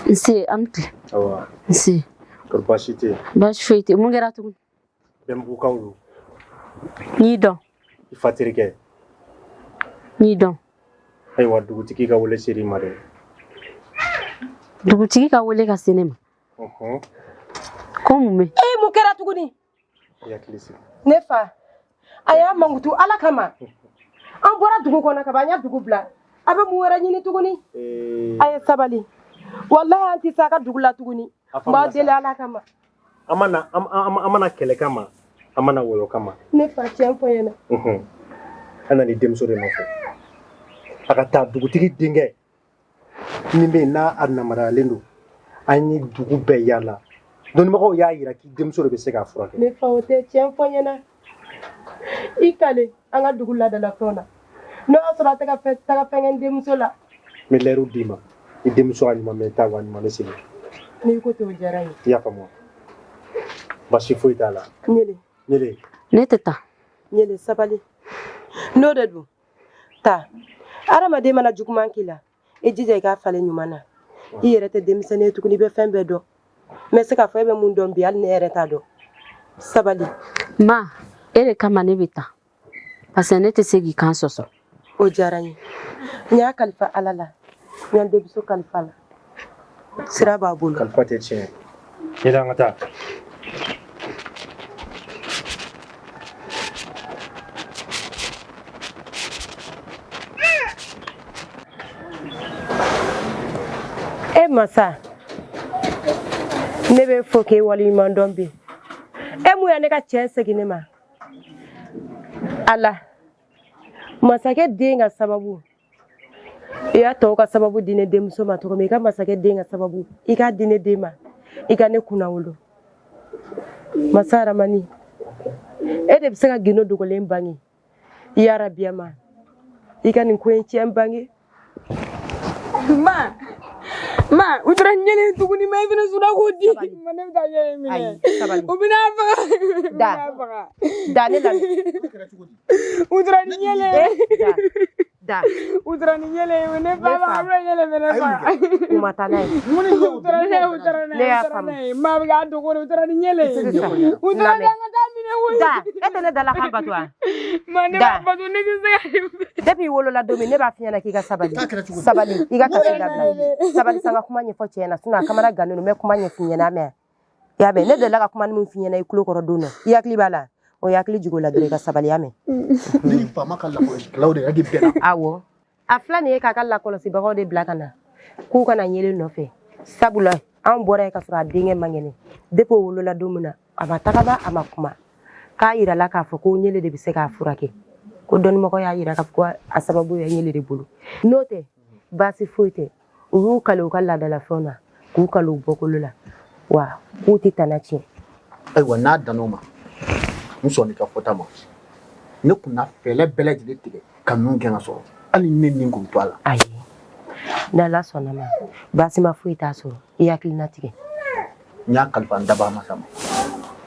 Nse, an ni tile. Awa. Nse. Kɔri baasi tɛ yen? Baasi foyi tɛ. Mun kɛra tuguni? Bɛnbugukaw don. N y'i dɔn. I fa terikɛ. N y'i dɔn. Ayiwa, dugutigi ka wele ser'i ma dɛ. Dugutigi ka wele ka se ne ma. Ko mun bɛ? E, mun kɛra tuguni? I hakili sigi. Ne fa, a y'a mankutu Ala kama. An bɔra dugu kɔnɔ kaban, an ya dugu bila. A bɛ mun wɛrɛ ɲini tuguni? A ye sabali. Walahi, an tɛ se a ka dugu la tuguni. A N b'aw faamuna sa. deli Ala kama. An ma na an ma na kɛlɛ kama, an ma na wɔyɔ kama. Ne fa, tiɲɛ fɔ n ɲɛna. An nana i denmuso de nɔfɛ. A ka taa dugutigi denkɛ min bɛ yen n'a a namarayalen don, an ye dugu bɛɛ yaala, dɔnnibagaw y'a yira k'i denmuso de bɛ se k'a furakɛ. Ne fa, o tɛ, tiɲɛ fɔ n ɲɛna. I kale an ka dugu laadalafɛnw na, n'o y'a sɔrɔ a tɛ ka fɛn taga fɛn kɛ n denmuso la. N bɛ lɛriw d'i ma, i denmuso a ɲuman bɛ taa wa a ɲuman bɛ segin. N'i ko ten, o diyara n ye. I y'a faamu wa? Baasi foyi t'a la. Ɲele. Ɲele. Ne tɛ taa. Ɲele, sabali. N'o de don, taa. Adamaden mana juguman k'i la, i jija i k'a falen ɲuman na. I yɛrɛ tɛ denmisɛnnin ye tuguni, i bɛ fɛn bɛɛ dɔn. N bɛ se k'a fɔ e bɛ mun dɔn bi, hali ne yɛrɛ t'a dɔn. Sabali. Ma, e de kama ne bɛ taa, parce que ne tɛ se k'i kan sɔsɔ. O diyara n ye. N y'a kalifa Ala la, n y'a denmuso kalifa la, sira b'a bolo. Kalifa tɛ tiɲɛ. Ɲele, an ka taa. E masa, ne bɛ fo k'e waleɲuman dɔn bi. E mun ya ne ka cɛ segin ne ma. Ala, masakɛ den ka sababu, i y'a tɔw ka sababu di ne denmuso ma cogo min, i ka masakɛ den ka sababu i k'a di ne den ma, i ka ne kunnawolo. Masa Aramani, e de bɛ se ka gindo dogolen bange. Yarabiyama, i ka nin ko in tiɲɛ bange. Ma, ma, u taara ɲɛlen tuguni. Ma, i fana sɔnna k'o di ma. Ne bɛ taa ɲɛlen minɛ. Ayi, sabali. U bɛna faga, u Da. bɛna faga. Da, ne la. U taara ni ɲɛlen. Da. U taara ni ɲɛlen ye. Ne fa Ne b'a fa. bɛ ɲɛlen fɛnɛ faga. U ma taa n'a ye. U taara n'a ye, u taara n'a Ne ye, y'a u taara faamu. n'a ye. Maa bɛ k'a dogo de, u taara ni ɲɛlen ye. Sisan, U taara lamɛn. n'an ka taa minɛ koyi. Da, e tɛ ne dalakan bato wa? Ma, ne Da. b'a bato, ne tɛ se ka. Depuis i wolola don min, ne b'a f'i ɲɛna k'i ka sabali. Sabali, i ka kasi dabila. Sabali sa, n ka kuma ɲɛfɔ cɛ ɲɛna, sinon a kamana gannen don. N bɛ kuma ɲɛf'i ɲɛna, mɛn. I y'a mɛn, ne delila ka kuma min f'i ɲɛna i tulo kɔrɔ don dɔ, i hakili b'a la? O ye hakili jigin o la dɔrɔn, i ka sabali, y'a mɛn. Ne ni faama ka lakɔlɔsikɛlaw de yɛrɛ de bɛnna. Awɔ, a filɛ nin ye k'a ka lakɔlɔsibagaw de bila ka na k'u ka na ɲelen nɔfɛ, sabula anw bɔra yen ka sɔrɔ a denkɛ man kɛnɛ. Depuis o wolola don min na, a ma tagama, a ma kuma. K'a yirala k'a fɔ ko ɲele de bɛ se k'a furakɛ, ko dɔnnimɔgɔ y'a yira k'a fɔ ko a sababu ye ɲele de bolo. N'o tɛ, baasi foyi tɛ. U y'u kale u ka laadalafɛnw na, k'u kale u bɔkolo la, wa k'u tɛ tana tiɲɛ. Ayiwa, n'a dan'o ma, n sɔnn'i ka fɔta ma. Ne kun na fɛɛrɛ bɛɛ lajɛlen tigɛ ka ninnu gɛn ka sɔrɔ hali ne ni kun to a la. Ayi, n'Ala sɔnna ma, baasima foyi t'a sɔrɔ. I hakilina tigɛ. N y'a kalifa n dabaa masa ma.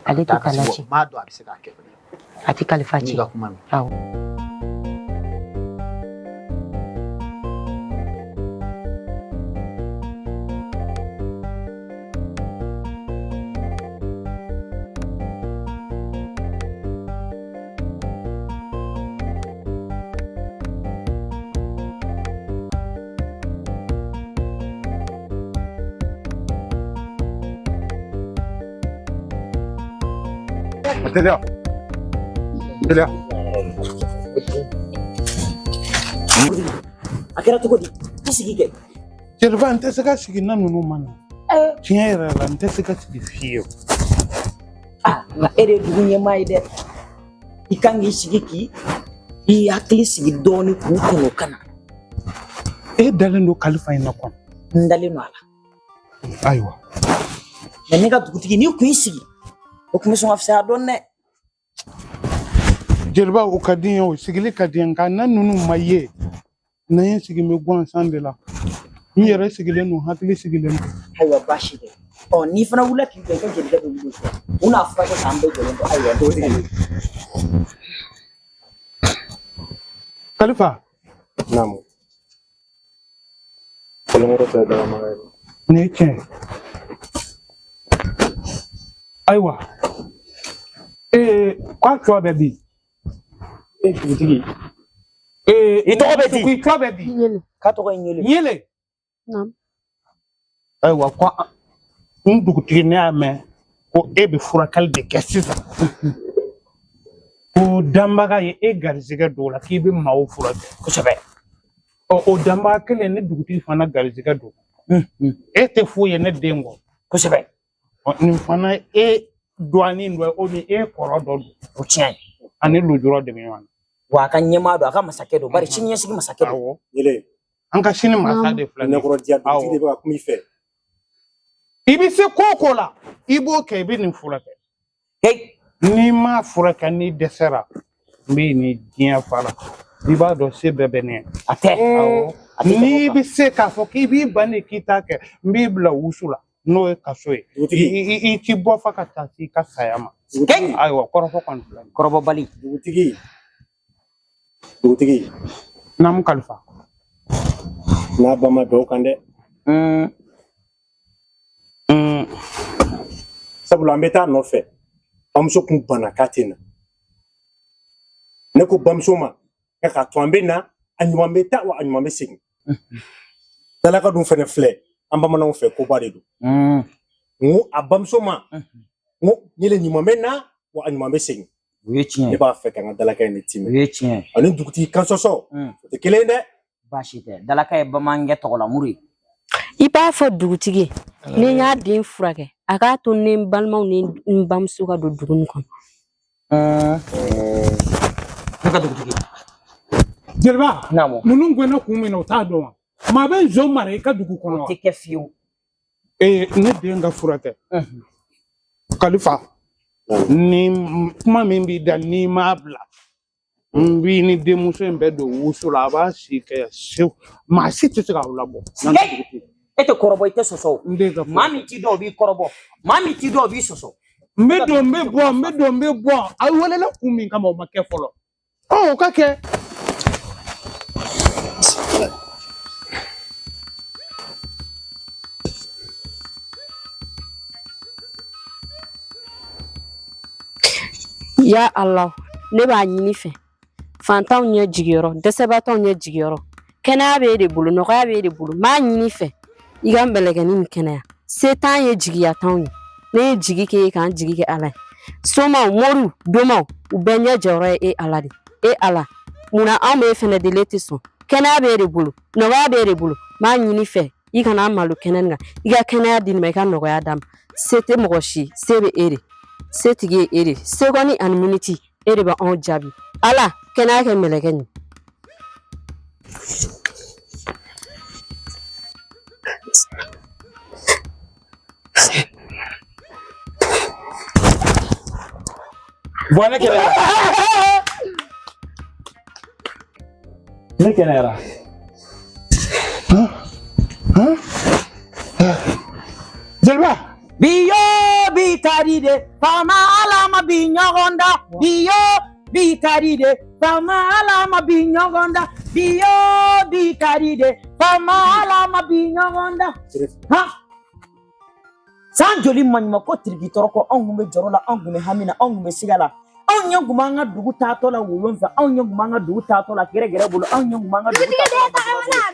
Ale tɛ tana tiɲɛ. N b'a dɔn a bɛ se k'a kɛ fɛnɛ. A tɛ kalifa N'i tiɲɛ. ka kuma mɛn. Awɔ. Teliya, teliya. A kɛra cogo di? I sigi kɛ. Jeliba, n tɛ se ka sigi na ninnu ma na. Tiɲɛ yɛrɛ la, n tɛ se ka sigi fiyewu. Ah, nka e de ye dugu ɲɛmaa ye dɛ. I kan k'i sigi k'i i hakili sigi dɔɔni k'u kɔnɔ ka na. E dalen don kalifa in na kɔni? N dalen don a la. Ayiwa. Mɛ ne ka dugutigi, n'i kun y'i sigi, o kun bɛ sɔn ka fisaya dɔɔni dɛ. Jeliba, o ka di n ye, o sigili ka di n ye, nka na ninnu ma ye na, n ye sigi n bɛ gansan de la. N yɛrɛ sigilen don, hakili sigilen don. Ayiwa, baasi tɛ. Ɔ, n'i fana wulila k'i jɔ, i ka jelikɛ bɛ wuli o fɛ. U n'a furakɛ k'an bɛɛ jɔlen to. Ayiwa, dugutigi. Kalifa. Naamu. Kolonkɔrɔ tɛ dagamaga ye. Nin ye tiɲɛ ye. Ayiwa, k'a tɔ bɛ di. E dugutigi. I tɔgɔ bɛ di? I tɔgɔ bɛ di? Ɲele. K'a tɔgɔ ye Ɲele. Ɲele. Naamu. Ayiwa, ko n dugutigi ne y'a mɛn ko e bɛ furakɛli de kɛ sisan. Ko danbaga ye e garizigɛ don o la k'i bɛ maaw furakɛ. Kosɛbɛ. Ɔ o danbaga kelen ne dugutigi fana garizigɛ don. E tɛ foyi ye ne den kɔ. Kosɛbɛ. Ɔ nin fana e dɔgɔnin dɔ ye o ni e kɔrɔ dɔ don. O tiɲɛ ye. Ani lujura de bɛ ɲɔgɔn na. Wa a ka ɲɛmaa don, a ka masakɛ don, bari siniɲɛsigi masakɛ don. Awɔ. Ɲele. An ka sini masa de filɛ nin ye. Ɲɛkɔrɔ diya, dugutigi de bɛ ka kuma i fɛ. I bɛ se ko o ko la, i b'o kɛ, i bɛ nin furakɛ. Hey. N'i m'a furakɛ, n'i dɛsɛra, n bɛ nin diɲɛ fara. I b'a dɔn se bɛɛ bɛ ne ye. A tɛ. Awɔ. N'i bɛ se k'a fɔ k'i b'i ban de k'i t'a kɛ, n b'i bila wusu la, n'o ye kaso ye. Dugutigi. I t'i bɔ fo ka taa se i ka saya ma. Dugutigi. Ayiwa, kɔrɔfɔ kɔni filɛ nin ye. Kɔrɔbɔbali. Dugutigi. Dugutigi. Naamu Kalifa. N'a ba ma bɛn o kan dɛ. Sabula an bɛ taa nɔfɛ. Bamuso kun banna k'a tɛ na. Ne ko bamuso ma k'a to an bɛ na, a ɲuman bɛ taa wa a ɲuman bɛ segin. Dalaka dun fɛnɛ filɛ, an bamananw fɛ koba de don. N ko a bamuso ma, n ko Ɲele ɲuman bɛ na wa a ɲuman bɛ segin. O ye tiɲɛ ye. Ne b'a fɛ ka n ka dalaka in de timɛ. O ye tiɲɛ ye. Ani dugutigi kan sɔsɔ, o tɛ kelen ye dɛ. Baasi tɛ. Dalaka ye bamanankɛ tɔgɔlamuru ye. I b'a fɔ dugutigi ni n y'a den furakɛ, a k'a to ni n balimaw ni n bamuso ka don dugu in kɔnɔ. Ne ka dugutigi. Jeliba. Naamu. Ninnu gɛnna kun min na, o t'a dɔn wa? Maa bɛ nson mara i ka dugu kɔnɔ wa? O tɛ kɛ fiyewu. Ne den ka furakɛ. Kalifa. Ni kuma min b'i da n'i m'a bila, n b'i ni denmuso in bɛɛ don wusu la, a b'a si kɛ segu, maa si tɛ se k'aw labɔ. E tɛ kɔrɔbɔ, i tɛ sɔsɔ. N den ka Maa min t'i dɔn o b'i kɔrɔbɔ, maa min t'i dɔn o b'i sɔsɔ. N bɛ don, n bɛ bɔ, n bɛ don, n bɛ bɔ. A welela kun min kama, o ma kɛ fɔlɔ. Ɔ o ka kɛ. Ya Allah, ne b'a ɲini fɛ. Fantanw ɲɛ jigiyɔrɔ, dɛsɛbaatɔw ɲɛ jigiyɔrɔ. Kɛnɛya b'e de bolo, nɔgɔya b'e de bolo. N b'a ɲini fɛ. I ka mɛlɛkɛnin nin kɛnɛya. Se t'an ye, jigiya t'anw ye. Ne ye jigi k'e ye k'an jigi kɛ Ala ye. Somaw, moriw, domaw, u bɛɛ ɲɛ jɔyɔrɔ ye e Ala de. E Ala, munna anw b'e fɛnɛ deli, e tɛ sɔn. Kɛnɛya b'e de bolo, nɔgɔya b'e de bolo. N b'a ɲini fɛ, i kana an malo kɛnɛ nin kan. I ka kɛnɛya di nin ma, i ka nɔgɔya d'a ma. Se tɛ mɔgɔ si, se bɛ e de. Setigi ye e de. Segɔni ani miniti, e de bɛ anw jaabi. Ala, kɛnɛya kɛ mɛlɛkɛ nin. Bɔn, ne kɛnɛyara. Ne kɛnɛyara. Jeliba. Bi yo bi tari de, faama Ala ma bi ɲɔgɔn da. Bi yo bi tari de, faama Ala ma bi ɲɔgɔn da. Bi yo bi tari de, faama Ala ma bi ɲɔgɔn da. Han! San joli maɲuman ko tiriki tɔɔrɔ kɔ, anw kun bɛ jɔrɔ la, anw kun bɛ hami na, anw kun bɛ siga la. Anw ɲɛ kun b'an ka dugu taatɔ la woyo fɛ, anw ɲɛ kun b'an ka dugu taatɔ la gɛrɛgɛrɛ bolo, anw ɲɛ kun b'an ka dugu taatɔ la bolo.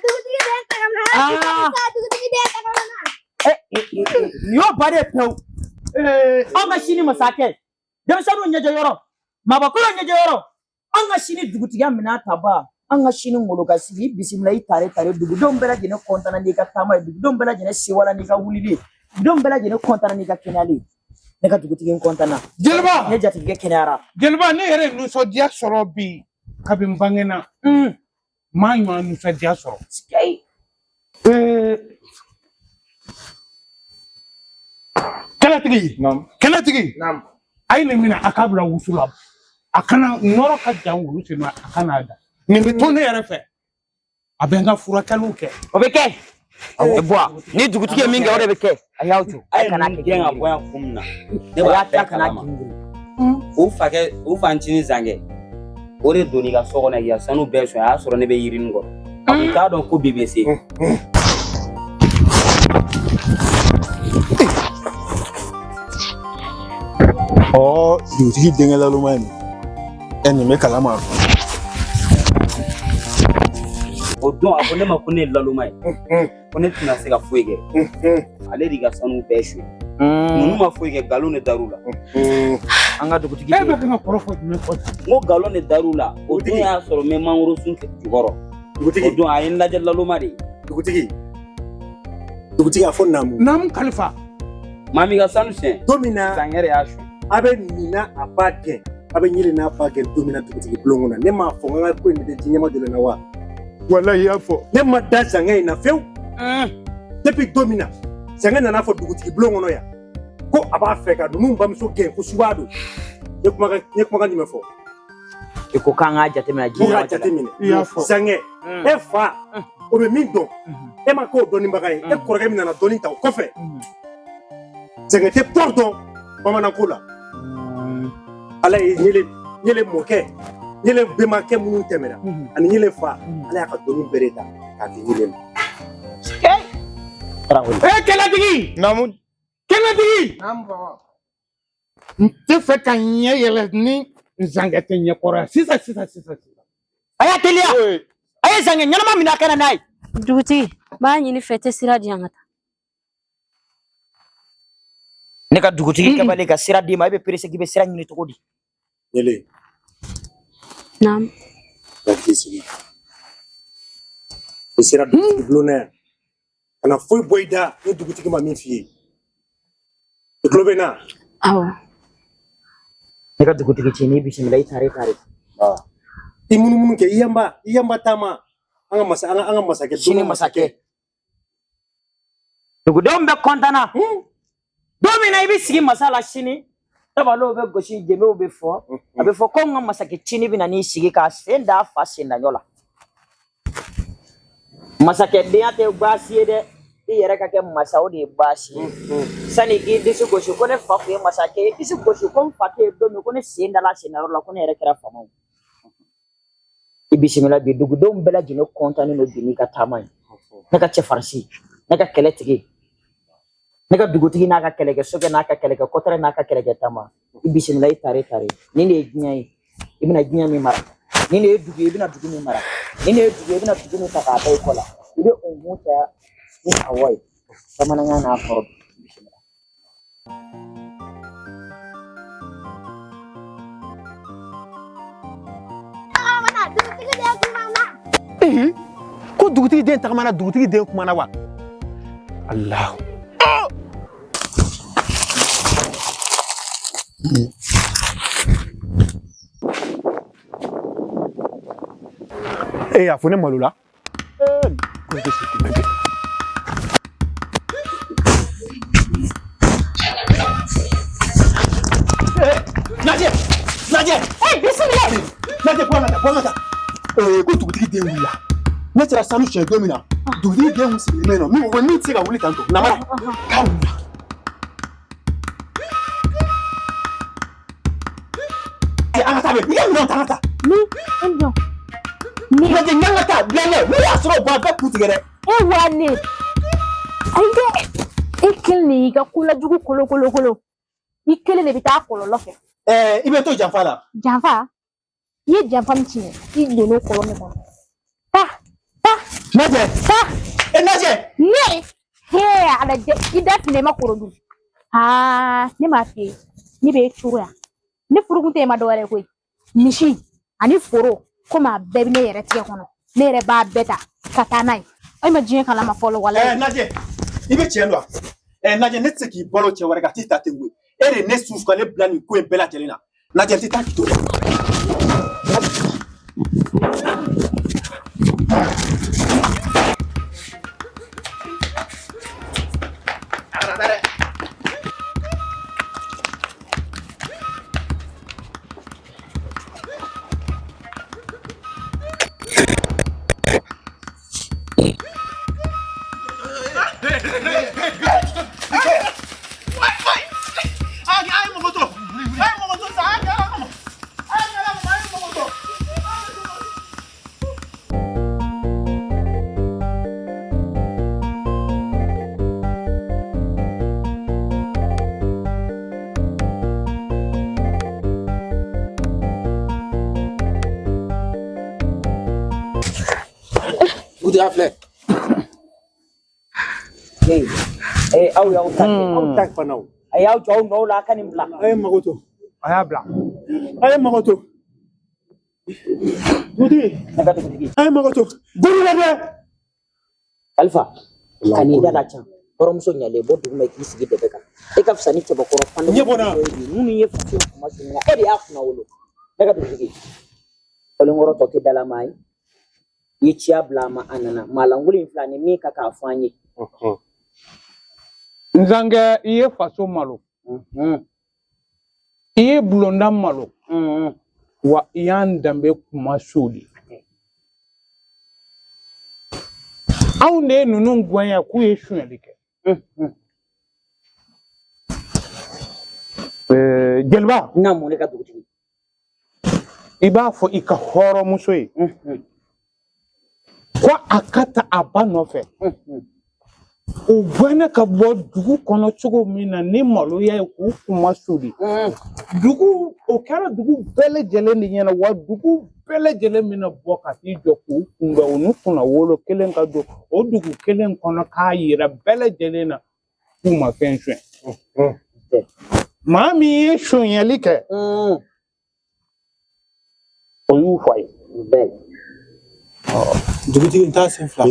Dugutigi den tagamana. Dugutigi den tagamana. Nin y'o baden pewu. Anw ka sini masakɛ, denmisɛnninw ɲɛjɔyɔrɔ, maabakɔrɔw ɲɛjɔyɔrɔ, anw ka sini dugutigiya minɛn taba, an ka sini ngolo ka sigi, i bisimila, i tare tare, dugudenw bɛɛ lajɛlen kɔntana n'i ka taama ye, dugudenw bɛɛ lajɛlen sewala n'i ka wulili ye, dugudenw bɛɛ lajɛlen kɔntana n'i ka kɛnɛyali ye. Ne ka dugutigi n kɔntana. Jeliba. Ne jatigikɛ kɛnɛyara. Jeliba, ne yɛrɛ ye nisɔndiya sɔrɔ bi kabi n bangena. N m'a ɲɔgɔn nisɔndiya sɔrɔ. Kɛlɛtigi. Kɛlɛtigi. A ye nin minɛ, a k'a bila wusu la. A kana nɔrɔ ka jan wulu sen na, a kana da. Nin bɛ to ne yɛrɛ fɛ. A bɛ n ka furakɛliw kɛ. O bɛ kɛ. Bɔ ni dugutigi ye min kɛ, o de bɛ kɛ. A y'aw jɔ. A ye ninnu gɛn ka bɔ yan kun min na, ne b'a bɛɛ kalama. U fakɛ, u fa ncinin Zankɛ, O de donn'i ka so kɔnɔ k'i ka sanu bɛɛ sonya. A y'a sɔrɔ ne bɛ yirini kɔrɔ. A kun t'a dɔn ko bi bɛ se. Ɔ, dugutigi denkɛ laloma ye nin ɛ, nin bɛ kalama. O don a ko ne ma ko ne ye laloma ye, ko ne tɛna se ka foyi kɛ. Ale de ka sanu bɛɛ suɲɛ. Ninnu ma foyi kɛ, nkalon de dar'u la. An ka dugutigi. E bɛ kan ka kɔrɔ fɔ jumɛn fɔ? N ko nkalon de dar'u la. O don y'a sɔrɔ n bɛ mangoro sun jukɔrɔ. Dugutigi. O don a ye n lajɛ laloma de ye. Dugutigi, dugutigi, a fɔ naamu. Naamu Kalifa. Maa min ka sanu suɲɛ. Don min na Zankɛ de y'a suɲɛ. A bɛ nin n'a a ba gɛn, a bɛ ɲini n'a ba gɛn don min na dugutigi bulon kɔnɔ, ne m'a fɔ n ka ko in de tɛ ji ɲɛma jɔlen na wa? Walayi, i y'a fɔ. Ne ma da Zankɛ in na fiyewu. Depuis don min na Zankɛ nana fɔ dugutigi bulon kɔnɔ yan ko a b'a fɛ ka ninnu bamuso gɛn ko suba don, ne kumakan, ne kumakan jumɛn fɔ? I ko k'an k'a jateminɛ ji Ko k'a ɲɛma jɔlen. jateminɛ. I y'a fɔ. Zankɛ, e fa o bɛ min dɔn, e ma k'o dɔnnibaga ye, e kɔrɔkɛ min nana dɔnni ta o kɔfɛ, Zankɛ tɛ pɔri dɔn bamananko la. Ala ye ɲele mɔkɛ, ɲele bɛnbakɛ minnu tɛmɛna ani ɲele fa, Ala y'a ka dɔnni bɛɛ de ta k'a di ɲele ma. E kɛlɛtigi. Naamu. Kɛlɛtigi. Naamu baba. N tɛ fɛ ka ɲɛ yɛlɛ ni Zankɛ tɛ ɲɛkɔrɔ yan sisan sisan sisan sisan. A y'a teliya. A ye Zankɛ ɲɛnama minɛ a ka na n'a ye. Dugutigi, n b'a ɲini fɛ, tɛ sira di yan ka taa. Ne ka dugutigi kɛbali ka sira d'i ma, e bɛ perese k'i bɛ sira ɲini cogo di? Ɲele. Naamu. Hakili sigi. I sera dugutigi bulon na yan, kana foyi bɔ i da ni dugutigi ma min f'i ye. I tulo bɛ n na? Awɔ. Ne ka dugutigi ci n'i bisimila i tare tare. I munumunu kɛ, i yanba, i yanba taama. An ka masa, an ka masakɛ. Sini masakɛ. Dugudenw bɛɛ kɔntanna. Don min na i bɛ sigi masa la sini, tabalow bɛ gosi, jenbew bɛ fɔ. A bɛ fɔ ko n ka masakɛ cini bɛ na n'i sigi k'a sen da a fa sen da ɲɔ la. Masakɛdenya tɛ baasi ye dɛ. I yɛrɛ ka kɛ masa, o de ye baasi ye. Sani k'i disi gosi ko ne fa tun ye masakɛ ye, disi gosi ko n fa tɛ yen don min, ko ne sen dala sen da yɔrɔ la, ko ne yɛrɛ kɛra faama ye. I bisimila bi, dugudenw bɛɛ lajɛlen kɔntannen don bi n'i ka taama ye. Ne ka cɛfarinsi, ne ka kɛlɛtigi, ne ka dugutigi n'a ka kɛlɛkɛ sokɛ n'a ka kɛlɛkɛ kɔtɛrɛ n'a ka kɛlɛkɛ taama. I bisimila, i tare tare. Nin de ye diɲɛ ye, i bɛna diɲɛ min mara. Nin de ye dugu ye, i bɛna dugu min mara. Nin de ye dugu ye, i bɛna dugu min ta k'a da i kɔ la. I bɛ o mun caya ni awɔ ye. Bamanankan n'a kɔrɔ don. I bisimila. Dugutigi den kumana. Ko dugutigi den tagamana, dugutigi den kumana wa? Alahu. E y'a fɔ ne malola. Ee, ko tɛ se tɛmɛ kɛ. Lajɛ, lajɛ. Ee, bisimila. Lajɛ, bɔ an ka taa, bɔ an ka taa. Ee, ko dugutigi den wulila. Ne sera sanu siɲɛ don min na, dugutigi den kun sigilen bɛ yen nɔ, min ko min tɛ se ka wuli tantɔ, namara, k'a wulila. An ka taa bɛ, i ka minɛnw ta, an ka taa. Ni, e jɔ. Ni. Lajɛ, n ka taa, lajɛ, n'u y'a sɔrɔ u b'a bɛɛ kun tigɛ dɛ. E wa ne. Ayi dɛ. E kelen de y'i ka kolajugu kolo kolo kolo. I kelen de bɛ taa kɔlɔlɔ fɛ. Ɛɛ, i bɛ to janfa la. Janfa? I ye janfa min tiɲɛ, i donn'o kɔlɔn de kɔnɔ. Taa, taa. Lajɛ. Taa. E lajɛ. Ne. Hee, a lajɛ, i da fili i ma koro dun. Aa, ne m'a f'i ye, ne b'e cogo yan. Ne furukun tɛ e ma dɔwɛrɛ ye koyi. Misi ani foro, komi a bɛɛ bɛ ne yɛrɛ tigɛ kɔnɔ. Ne yɛrɛ b'a bɛɛ ta ka taa n'a ye. E ma diɲɛ kalama fɔlɔ walayi. Ɛɛ, lajɛ, i bɛ tiɲɛ don wa? Ɛɛ, lajɛ, ne tɛ se k'i balo cɛ wɛrɛ kan t'i ta ten koyi. E de ye ne susu ka ne bila nin ko in bɛɛ lajɛlen na. Lajɛ, n tɛ taa k'i to dɛ. Dugutigi a filɛ. Ee, aw y'aw ta kɛ. Aw ta fana o. A y'aw jɔ aw nɔw la, a ka nin bila. A ye mago to. A y'a bila. A ye mago to. Dugutigi. Ne ka dugutigi. A ye mago to. Bolo la dɛ. Kalifa, ka n'i da ka ca. Kɔrɔmuso ɲalen bɔ dugu ma k'i sigi dɛbɛ kan. E ka fisa ni cɛbakɔrɔ fan Ɲɛ bɔnna. Minnu ye faso kuma surunya, e de y'a kunna wolo. Ne ka dugutigi. Kɔlenkɔrɔ tɔ tɛ dalama ye. I ye ciya bila a ma, a nana. Maa lankolon in filɛ, ni min ka k'a fɔ an ye. Nzankɛ, i ye faso malo. I ye bulonda malo. Wa i y'an danbe kuma soli. Anw de ye ninnu gɛn k'u ye sonyali kɛ. Jeliba. Naamu, ne ka dugutigi. I b'a fɔ i ka hɔrɔnmuso ye. Ko a ka ta a ba nɔfɛ. U gɛnna ka bɔ dugu kɔnɔ cogo min na ni maloya ye k'u kuma soli. Dugu o kɛra dugu bɛɛ lajɛlen de ɲɛna, wa dugu bɛɛ lajɛlen bɛna bɔ ka t'i jɔ k'u kunbɛn, u n'u kunna wolo kelen ka don o dugu kelen kɔnɔ k'a yira bɛɛ lajɛlen na k'u ma fɛn suɲɛ. Maa min ye sonyali kɛ, o y'u fa ye. Dugutigi n t'a sen fila.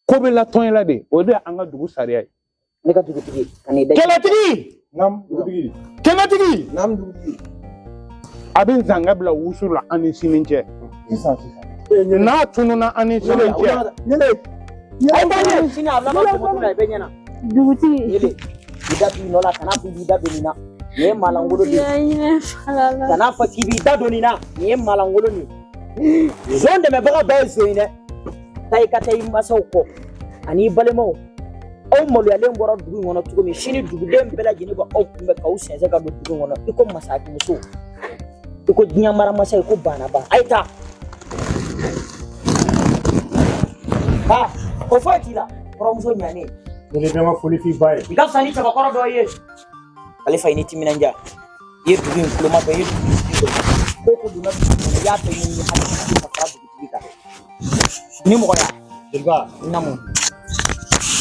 Ko bɛ latɔn i la de, o de y'an ka dugu sariya ye. Ne ka dugutigi, ka n'i da. Kɛlɛtigi. Naamu dugutigi. Kɛlɛtigi. Naamu dugutigi. A bɛ nzanga bila wusu la an ni sini cɛ. Sisan sisan. N'a tununna an ni sini cɛ. Ɲɛnɛ. Ayi ba ɲɛ sini a laban tɔgɔ la i bɛ ɲɛna. Dugutigi. Yele, i da b'i nɔ la, kana fɔ i b'i da don nin na. Nin ye maalankolon de ye. Kana fɔ k'i b'i da don nin na. Nin ye maalankolon de ye. Zon dɛmɛbaga bɛɛ ye zon ye dɛ. Taa i ka taa i mansaw kɔ ani i balimaw. Aw maloyalen bɔra dugu in kɔnɔ cogo min, sini duguden bɛɛ lajɛlen bɛ aw kunbɛn k'aw sɛnsɛn ka don dugu in kɔnɔ i ko masakɛmuso, i ko diɲɛ maramasa, i ko banaba. A ye taa. Ha, o foyi t'i la, kɔrɔmuso ɲanen. Ne de bɛ n ka foli f'i ba ye. I ka fisa ni cɛbakɔrɔ dɔ ye. Kalifa, i ni timinandiya. I ye dugu in kuloma dɔn, i ye dugu in sigi dɔn. Ko ko donna dugu kɔnɔ, i y'a bɛɛ ɲɛɲini hali bi ka fara dugutigi kan. Ni mɔgɔya. Jeliba. Naamu.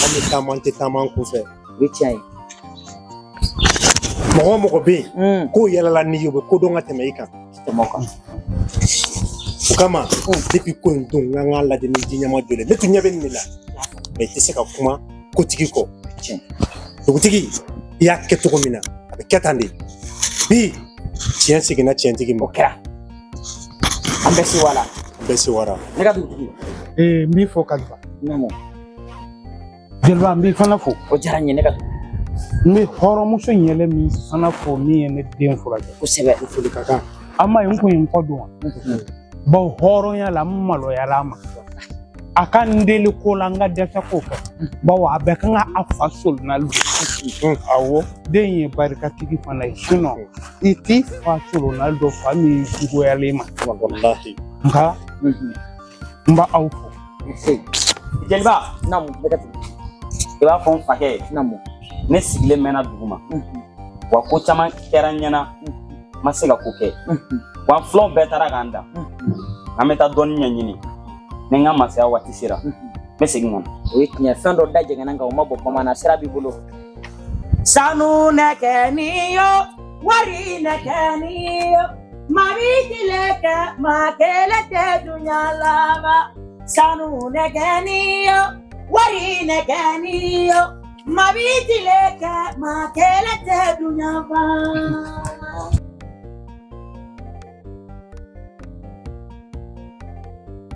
An bɛ taama, an tɛ taama an kun fɛ. O ye tiɲɛ ye. Mɔgɔ o mɔgɔ bɛ yen k'o yɛlɛla n'i ye, o bɛ ko dɔn ka tɛmɛ i kan. Tɛmɛ o kan. O kama, depuis ko in don, n k'an k'a lajɛ ni ji ɲɛma jɔlen. Ne tun ɲɛ bɛ nin de la. Mais i tɛ se ka kuma kotigi kɔ. Dugutigi, i y'a kɛ cogo min na, a bɛ kɛ tan de. Bi, tiɲɛ seginna tiɲɛtigi ma. O kɛra. An bɛɛ sewara. An bɛɛ sewara. Ne ka dugutigi. N b'i fo Kalifa. Naamu. Jeliba, n b'i fana fo. O diyara n ye, ne ka dugutigi. N bɛ hɔrɔnmuso ɲɛlɛ min fana fo min ye ne den furakɛ. Kosɛbɛ. O foli ka kan. An ma ye n kun ye n kɔ don wa? Bawo hɔrɔnya la, n maloyara a ma. A ka n deli ko la, n ka dɛsɛ k'o kɛ. Bawo a bɛɛ kan ka a fa solonali don. Awɔ, den ye barikatigi fana ye. Sinɔn, i t'i fa solonali dɔn fa min juguyalen ma. Walahi. Nka n b'aw fo. Jeliba. Naamu, ne ka dugutigi. I b'a fɔ n fakɛ ye. Naamu. Ne sigilen mɛnna dugu ma. Wa ko caman kɛra n ɲɛna, n ma se ka ko kɛ. Wa n filanw bɛɛ taara k'an dan. An bɛ taa dɔnni ɲɛɲini. Ni n ka masaya waati sera, n bɛ segin ka na. O ye tiɲɛ, fɛn dɔ da jɛngɛnna nka o ma bɔ bamanan sira b'i bolo. Sanu nɛgɛni yo, wari nɛgɛni yo, maa b'i tile kɛ, maa kelen tɛ dunya laban. Sanu nɛgɛni yo, wari nɛgɛni yo, maa b'i tile kɛ, maa kelen tɛ dunya ban.